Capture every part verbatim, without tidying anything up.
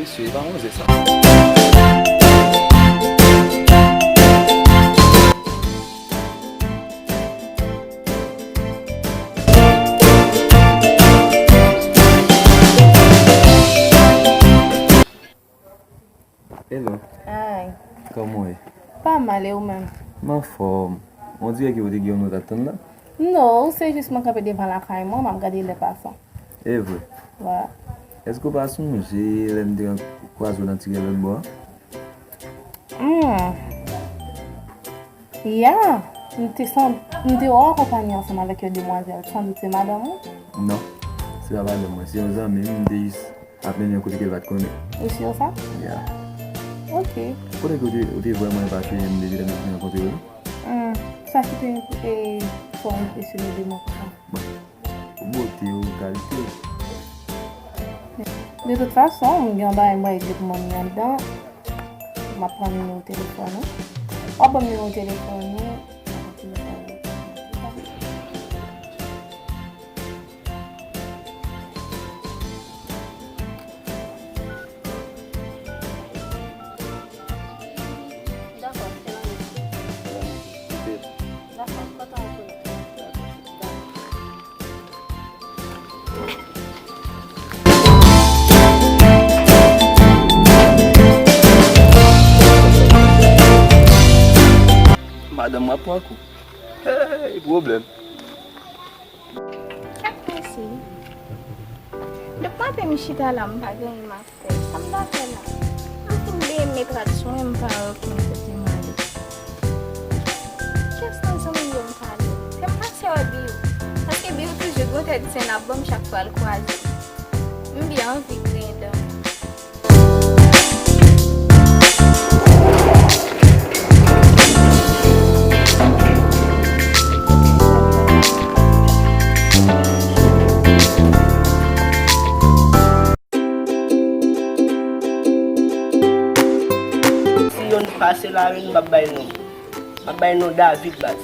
Mesye, e pa manzè sa. Hello. Hi. Kòman w ye? Pa mal, e ou menm? M anfòm. On dirè ke w te gen yon moun w t ap tann la? Non, se jis mwen kanpe devan lakay mwen, m ap gade lè pase. E vre? Wi. Èske w pa sonje lè m te kwaze w nan tirè lòt bò a? Hmm. Ya, m te san-, m te wè w akonpanye ansanm avèk yon demwazèl, sandout se madanm ou? Non, se pa madanm mwen, se yon zanmi m, m te jis ap mennen l kote ke l pa t konnen. Ou si sa? Ya. Ok. Kote ke w te, w te vrèman enpasyonnen m depi lè nou te rankontre yo? Hmm, sa ki te, e, fè w enpresyone de mwen konsa? Bon, pou bote w, kalite w. De tout fason, m gen yon bagay m regle pou manmi anndan. M ap pran nimewo telefòn ou. W ap ban m nimewo telefòn ou. Dakò, se la menm. Dakò, kontan w konnen. Madanm mwen ap pran kou. Hey, pwoblèm. Sa k pase? Depi maten m chita la, m pa gen anyen m ap fè. Sa m ta fè la? M fin byen met rad sou mwen, m pa wè okenn kote m ale. Kiyès nan zanmi m yo m pale? Fè m pase wè Biyou. Paske Biyou toujou gon tèt zen l ap ban m chak fwa l kwaze m. M byen anvi griyen dan. Si youn pase la, wi, m p ap bay non. M ap bay non David, baz.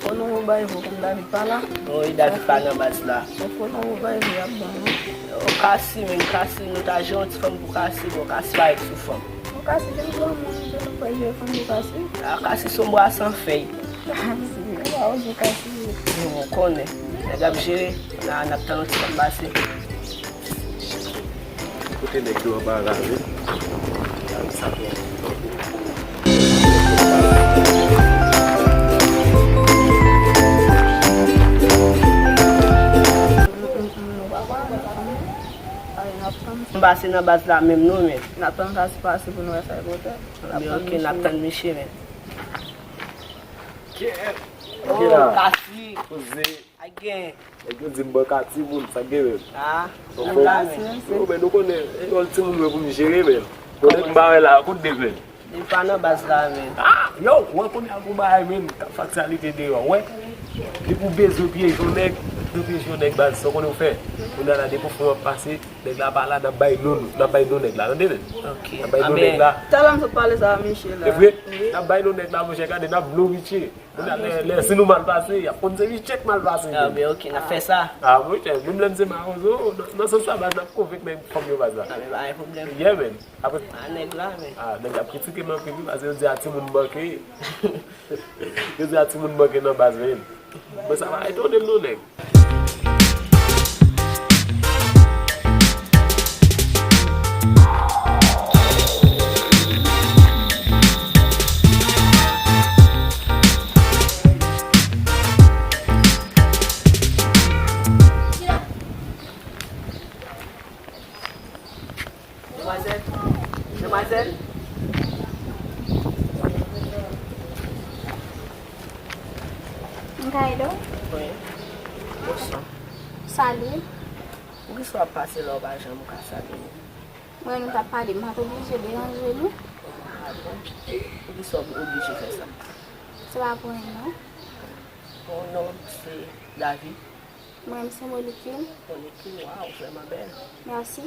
Fò non ou bay vre, kòm David pa la. Non, e David pa nan baz la. Fò non ou bay vre, y ap ban nou. O, Kasi, menm Kasi, nou ta jwenn yon ti fanm pou Kasi, bon, Kasi pa ret sou fanm. Bon, Kasi, se yon granmoun, se nou fè jere fanm pou Kasi. A, Kasi se yon bwa san fèy. Kasi, e pa ou di Kasi ye. Bon, ou konnen. Nèg ap jere, n a, n ap tann yon ti fanm pase. Kote nèg yo anba la, wi. M pase nan baz la menm non, men. N ap tann Kasi pase pou nou wè sa l pote. Men ok, n ap tann misye, men. Oh, Kasi. Koze. A gen. Nèg yo di m banka timoun, sa k gen menm? Ah, anfòm. Yo, men nou konnen, e yon timoun mwen pou m jere, men. Konnen m ba wè la, kote de, men? Li pa nan baz la, men. Ah, yo, wè konnen a gon bagay, men, k ap fè aktyalite deyò, wè. Depi w bezwen pyeje yon nèg, depi w pyeje yon nèg baz, sa w konnen w fè. Kounye a la, depi w fè w ap pase, nèg la pa la, n ap bay non, n ap bay non nèg la, tande, men? Ok. N ap bay non nèg la. Talè m sot pale sa a Miche la. E vre? Wi. N ap bay non nèg la, monchè, gade, n ap blow Miche. Kounye a, lè, lè, si nou mal pase, y ap konn se Miche k mal pase. Ah, ben, ok, n ap fè sa. Ah, monchè, menm lè m se mawozo, nan, nan sans sa, baz, n ap konvenk nèg fanm yo, baz la. Ah, men pa gen pwoblèm. Yeah, man. Apre, ah, nèg la, men. Ah, nèg ap kritike m anpil, wi, paske yo di a timoun manke. Yo di a timoun manke nan baz, men. Mwen sa pa etone m non, nèg. Demwazèl? Demwazèl? M ka ede w? Wi. Bonswa. Salut. Poukisa w ap pase la, w pa janm ka salye m? Mwen, nou t ap pale, m pa t oblije deranje nou. Ah bon? Poukisa w oblije fè sa? Se pa pou anyen, non. Bon, non, se David. Mwen menm se Molikil. Molikil, waw, vrèman bèl. Mèsi.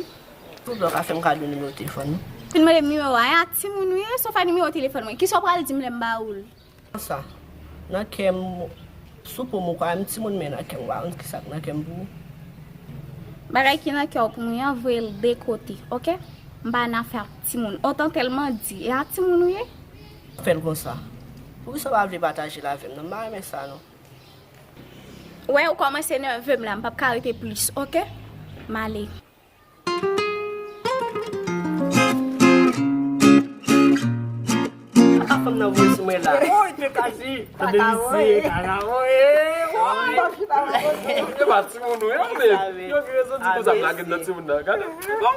Souple, w ka fè m kado nimewo telefòn ou? Fin mande m nimewo a, e a timoun ou ye, se w fè nimewo telefòn mwen. Kisa w pral di m lè m ba ou l? Konsa, nan kè m, sou po m ou kwè m timoun, men nan kè m, ou pa konn kisa k nan kè m pou ou. Bagay ki nan kè w pou mwen an, voye l de kote, oke? M pa nan afè ak timoun. Otan tèlman di, e a timoun ou ye? Fè l konsa. Poukisa w pa vle pataje l avè m nan? M pa renmen sa non. Wè, ou kòmanse nève m la, m p ap ka rete plis, oke? M ale. Papa fanm nan voye sou mwen la. Woy, te kazi. Tande misye, kaka voye. Woy, m ap chita voye. E pa timoun ou ye, men. Yo gen rezon di konsa, m lage m nan timoun nan. Gade. Bon,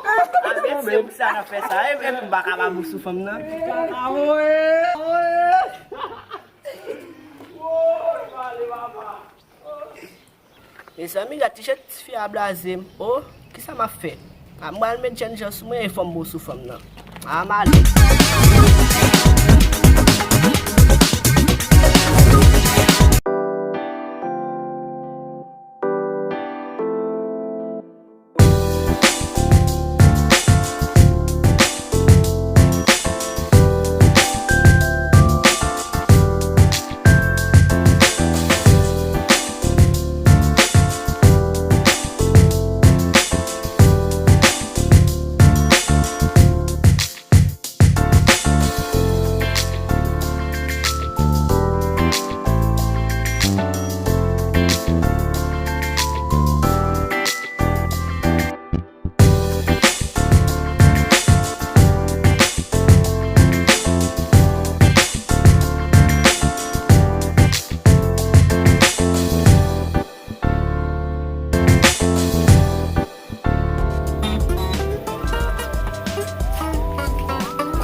men se pou sa n ap fè sa. E, e m pa ka ba bous sou fanm nan. Kaka voye. Woy, pale papa. Mezanmi, gad ti jan tifi a blaze m. O, kisa m ap fè? A, m pral met jènjan sou mwen e fò m bon sou fanm nan. A, m ale.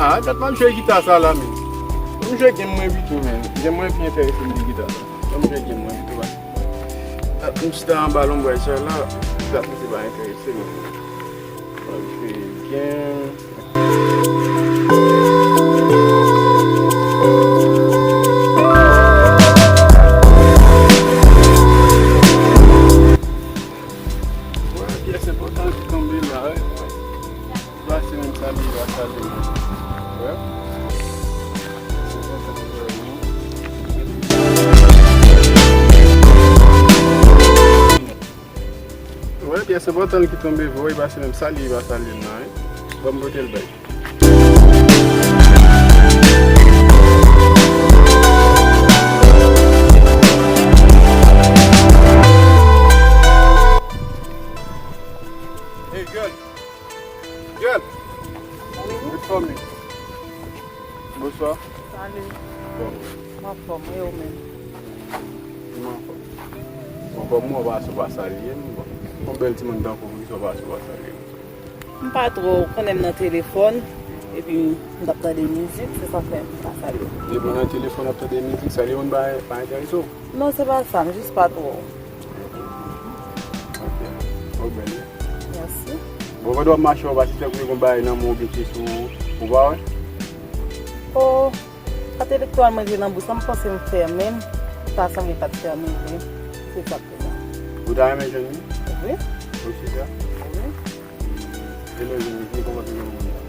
Ah, dat m ap jwe gita sa la, men. Ban m jwe game mwen pito, men. Game mwen pi enterese m ke gita sa. Ban m jwe game mwen pito, baz. Ah, m chita anba lonbraj sa la, dat misye pa enterese m. Ban m jwe game. Wè, pyès enpòtan ki tonbe la, wi. Pase menm sa li va salye mwen. Wè. Pyès enpòtan ki tonbe la. Wè, pyès enpòtan ki tonbe vre, wi, pase menm sa li va salye m nan, wi. Ban m pote l bay. Hey, girl. Girl. Wi. Good for me. Bonswa. Salut. Bon. M anfòm, e ou menm? M anfòm. Bon, kòm mwen pa sou pa salye m, bon. Yon bèl timoun tankou w, sa w pa sou pa salye m. M pa twò konnen m nan telefòn, epi m t ap tande mizik, se sa fè m pa salye w. Depi w nan telefòn ap tande mizik, salye moun pa, pa enterese w? Non, se pa sa, m jis pa twò. Ok. Ou bèl, wi. Mèsi. Bon, pandan w ap mache, w pa santi tankou gen yon bagay nan men w oubyen ki sou ou, ou pa wè? Oh, kat elektoral mwen te nan bous la, m panse m fèmen, m ta sanble pa t fèmen vre. Se sa k fè sa. Ou ta renmen jwenn li? Wi. Ou si sa? Wi. E lè w jwenn li, ki konpòtman w gen pou moun nan?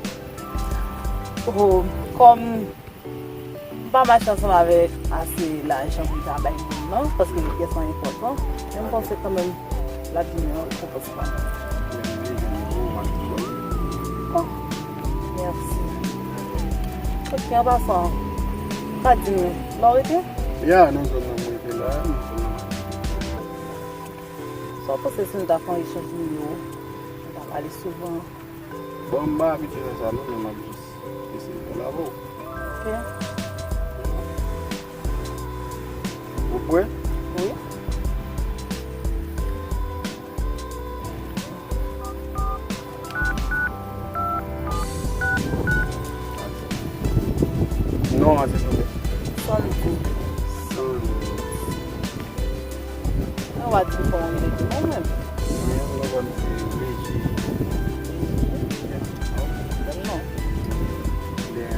Oh, kòm m pa mache ansanm avèk ase lajan pou m ta bay moun nan, paske pyès lan enpòtan, men m panse kanmenm l ap vin yon rekonpans pa m. Men li jwenn li pou ou, m ap di w. Oh, mèsi. Ok, an pasan, pa di m, la w rete? Ya, nan zòn nan mwen rete la, nan zòn nan. Sa w panse si nou ta fè yon echanj nimewo? Nou ta pale souvan. Bon, m pa abitye fè sa non, men m ap jis eseye fè l avè w. Ok. Ou prè? Wi. Non an, silvouplè. Santi. Santi. Ou pa di m kòman w rele tou non menm? Mwen, mwen konn se Reji. Reji? Yeah. Ok, bèl non. Yeah.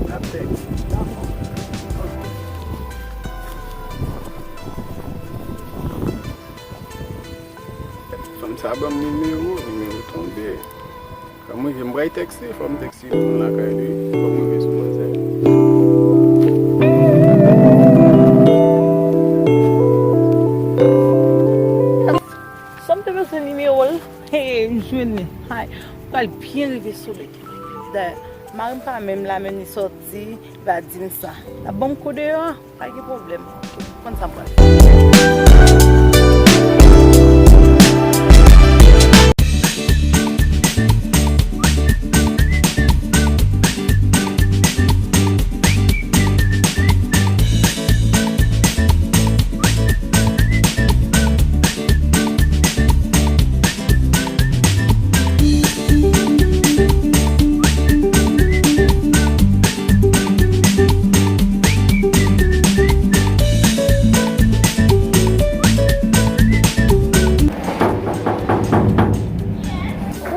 N ap tèks. Dakò. Ok. Fanm sa ban m nimewo, nimewo tonbe. Kan m rive, m pral tèkste, fò m tèkste moun lakay li, fò m rive sou manzè. Sa m te bezwen nimewo l, he, m jwenn li. Hay. Al byen rive sou li. Dayè, mari m pa menm la, menm li sòti, li pa di m sa. L ap ban m kou deyò a, pa gen pwoblèm. Konn sa m pral fè.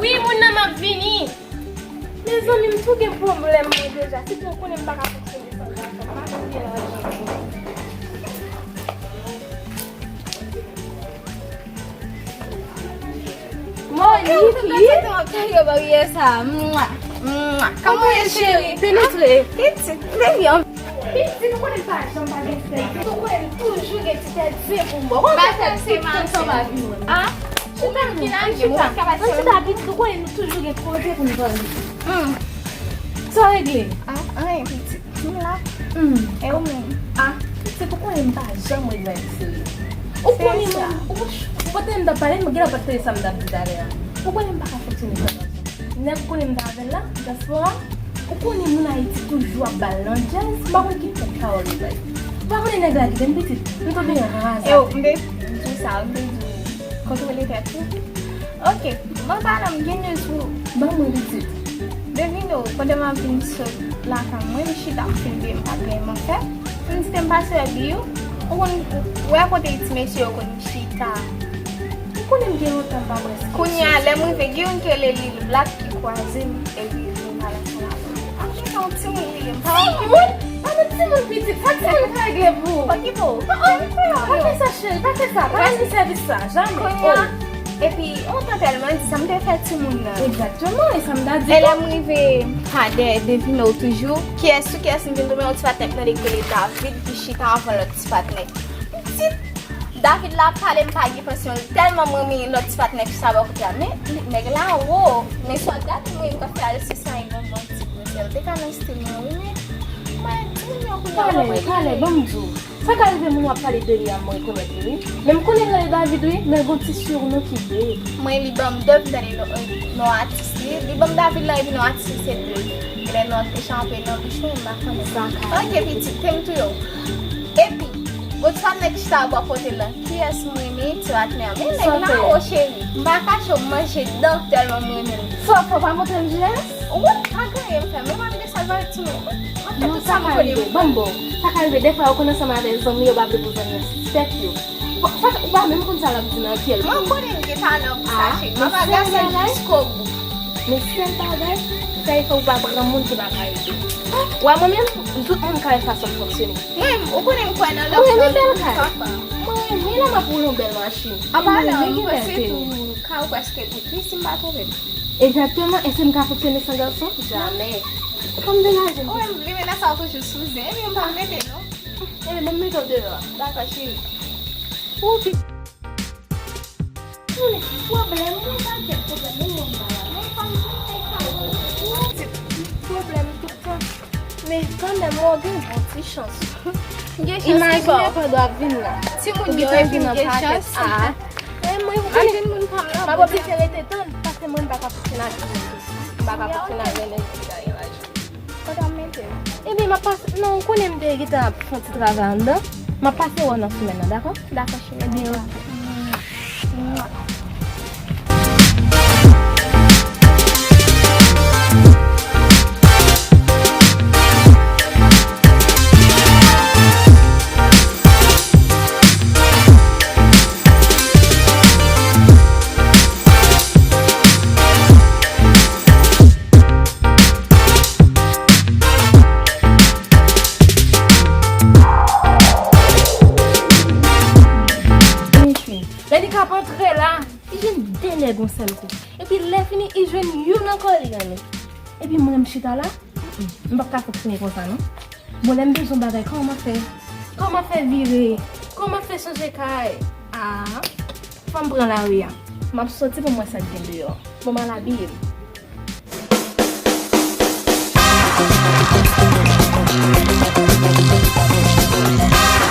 Wi, moun nan, m ap vini. Mezanmi, m tou gen pwoblèm mwen deja. Si pou w konnen m pa ka fonksyone san gason, pa vin deranje m. Monique! Kòman w te fè yo barye sa? Mwa, mwa. Kòman w ye, cheri? Penetre. Pitit, trè byen. Pitit, ou konnen m pa janm pa gen sèl. Ou konnen m toujou gen ti tèt zen pou m ba w. Kòman w fè pitit konsa w pa vin wè m? Ah? Ou menm ki lage, mwen pa ka pase. Ann chita, pitit, ou konnen nou toujou gen koze pou n pale. Hmm. Sa w regle? Ah, anyen, pitit. M la. Hmm. E ou menm? Ah, pitit, ou konnen m pa janm regle anyen serye. Ou konnen mwen, ou, ou pa t tande m t ap pale, m gen lè pa t tande sa m t ap di talè a. Ou konnen m pa ka fonksyone san gason. Nèg ou konnen m t avè l la, dyaspora, ou konnen moun Ayiti toujou ap ba l nan djaz, m pa konn ki tèt pa w li bay. Ou pa konnen nèg la kite m pitit, m tonbe raz. E w, m te di w sa, m te di w kontwole tèt ou. Ok, mwen pa la, m gen news pou ou. Ban mwen pitit. Devine w, pandan m ap vin sot lakay mwen, m chita ap filme, m pa t gen anyen pou m fè. M di te m pase wè Biyou, ou konn wè kote ti mesye yo konn chita. Ou konnen m gen lontan m pa wè Sketch. Kounye a, lè m rive, gen youn ki rele Lil Black ki kwaze m, epi vin pale ansanm avè m. Ap gen yon timoun li ye, m pa wè. Timoun? Pa nan timoun pitit, sa timoun ka regle pou ou. Okipe w. Pa fè sa, cheri, pa fè sa, pa rann li sèvis sa, jamè. Kounye a, epi, yon tan tèlman di sa, m te fè timoun nan. Egzakteman, e sa m ta di tou. E lè m rive, pa dèyè, devine w toujou, kiyès sou kiyès m vin tonbe yon ti patnè k tande ki rele David, ki chita anvan lòt ti patnè. Pitit, David la ap pale, m pa gen pansyon, tèlman m renmen lòt ti patnè ki chita bò kote a. Men, li, nèg la wo, men si w ap gade mwen, m ka fè al sou sa, yon bon ti gwosè. L te ka nan estil mwen, wi, men, mwen, timoun yo kounye a, mwen. Talè, talè, ban m di w. Sa ka rive moun w ap pale de li a, m rekonèt li, wi. Men m konnen l rele David, wi, men gon ti surnom ki Dave. Mwen, li ban m Dave, m tande non, non atis li. Li ban m David la, epi non atis li se Dave. Ebyen, non an te chape nan bouch mwen, m pa konnen. Sa ka rive. Ok, pitit, te m touye w. Epi, gon ti patnè ki chita bò kote l la. Kiyès m renmen, ti patnè a? Men nèg la wo, cheri. M pa kache w, m manje dan tèlman m renmen l. Sa w fè, w pa montre m G S? Wi, pa gen anyen m fè, men m ap gen sa l pale ti mwen. M ap fè tout sa m konnen. Non, sa ka rive. Ban m ba w. Sa ka rive, defwa yo konn ansanm avè zanmi yo, pa vle pou zanmi yo sispèk yo. Bon, sa ka, ou pa menm konn sa l ap di nan kè l. Mwen konnen m gen talan pou sa, cheri. M ap agase l jiskobou. Men sèl bagay, fè efò pou pa pran moun ki pa ka ede. Ou wè mwen menm, tout moun ka wè fason m fonksyone. Mwen, ou konnen m kwè nan love nan tout fason. Mwen renmen lè m ap woule yon bèl machin. Anpalan, m panse tou ka ou prèske bout, wi, si m pa twonpe m. Egzakteman, èske m ka fonksyone san gason? Jamè. Fò m degaje m. Ou menm, limena sa w toujou sou zen, ebyen m pa mete non. Ebyen, ban m mete w deyò a. Dakò, cheri. Ou pi. Konnen, pwoblèm, yon pakèt pwoblèm, yon moun pa la. Men pa m konn fè sa. Pwoblèm tout tan. Men kanmenm, ou gen bon ti chans. M gen chans ki bò. Imajine pandan w ap vin la. Timoun yo, epi m gen chans. Ah. E mwen, ou konnen, m ap oblije rete tann, paske mwen m pa ka fonksyone ak timoun. M pa ka fonksyone ak nèg ki pa gen lajan. Kote w ap mete l? Ebyen, m ap pase, non, ou konnen m te gentan ap fè yon ti travay anndan. M ap pase wè w nan semèn nan, dakò? Dakò, cheri. Ebyen, ok. Lè li k ap antre la, li jwenn de nèg yon sèl kou. Epi lè fini, li jwenn youn ankò li renmen. Epi mwen, m chita la, mm, mm, m p ap ka fonksyone konsa, non. Bon, lè m bezwen bagay, kòman m ap fè? Kòman m ap fè vire? Kòman m ap fè chanje kay? Ah, fò m pran lari a. M ap soti pou m wè sa k gen deyò. Bon, m al abiye m.